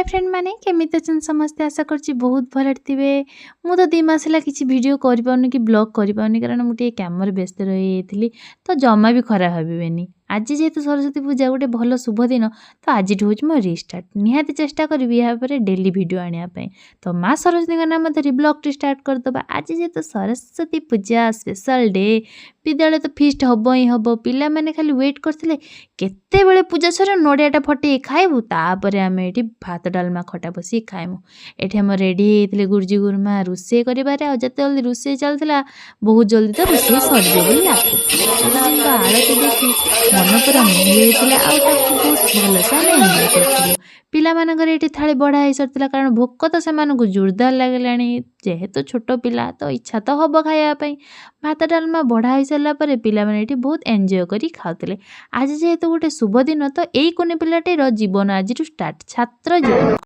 Friend ମାନେ, କେମିତି ଅଛନ୍ତି ସମସ୍ତେ? ଆଶା କରୁଛି ବହୁତ ଭଲରେ ଥିବେ। ମୁଁ ତ 2 ମାସ ହେଲା କିଛି ଭିଡ଼ିଓ କରିପାରୁନି କି ବ୍ଲଗ୍ କରିପାରୁନି, କାରଣ ମୁଁ ଟିକେ କାମରେ ବ୍ୟସ୍ତ ରହିଯାଇଥିଲି। ତ ଜମା ବି ଖରାପ ଭାବିବେନି। ଆଜି ଯେହେତୁ ସରସ୍ୱତୀ ପୂଜା, ଗୋଟେ ଭଲ ଶୁଭ ଦିନ, ତ ଆଜିଠୁ ହେଉଛି ମୋ ରିଷ୍ଟାର୍ଟ। ନିହାତି ଚେଷ୍ଟା କରିବି ଏହା ପରେ ଡେଲି ଭିଡ଼ିଓ ଆଣିବା ପାଇଁ। ତ ମା ସରସ୍ୱତୀଙ୍କ ନାମ ଧରି ବ୍ଲଗ୍ଟି ଷ୍ଟାର୍ଟ କରିଦେବା। ଆଜି ଯେହେତୁ ସରସ୍ୱତୀ ପୂଜା ସ୍ପେଶାଲ୍ ଡେ, ବିଦ୍ୟାଳୟ ତ ଫିଷ୍ଟ ହେବ ହିଁ ହେବ। ପିଲାମାନେ ଖାଲି ୱେଟ୍ କରିଥିଲେ କେତେବେଳେ ପୂଜା ସରିବ, ନଡ଼ିଆଟା ଫଟେଇ ଖାଇବୁ, ତାପରେ ଆମେ ଏଠି ଭାତ, ଡାଲମା, ଖଟା ବସିକି ଖାଇମୁ। ଏଠି ଆମର ରେଡ଼ି ହେଇଥିଲେ ଗୁରୁଜୀ ଗୁରୁମା ରୋଷେଇ କରିବାରେ। ଆଉ ଯେତେ ଜଲ୍ଦି ରୋଷେଇ ଚାଲିଥିଲା, ବହୁତ ଜଲ୍ଦି ତ ରୋଷେଇ ସରିଯିବ ବୋଲି ଲାଗୁଥିଲା। ଗୁରୁଜୀଙ୍କ ଆଳତି ଦେଖି ମନ ପୁରା ମୋହି ଯାଇଥିଲା ଆଉ ତାକୁ ବହୁତ ଭଲସେ ଆମେ ଏନ୍ଜୟ କରିଥିଲୁ। ପିଲାମାନଙ୍କର ଏଠି ଥାଳି ବଢ଼ା ହେଇସାରିଥିଲା, କାରଣ ଭୋକ ତ ସେମାନଙ୍କୁ ଜୋରଦାର ଲାଗିଲାଣି। ଯେହେତୁ ଛୋଟ ପିଲା, ତ ଇଚ୍ଛା ତ ହେବ ଖାଇବା ପାଇଁ। ଭାତ ଡାଲମା ବଢ଼ା ହେଇସାରିଲା ପରେ ପିଲାମାନେ ଏଠି ବହୁତ ଏନ୍ଜୟ କରି ଖାଉଥିଲେ। ଆଜି ଯେହେତୁ ଗୋଟେ ଶୁଭ ଦିନ, ତ ଏଇ କୁନି ପିଲାଟିର ଜୀବନ ଆଜିଠୁ ଷ୍ଟାର୍ଟ, ଛାତ୍ର ଜୀବନ।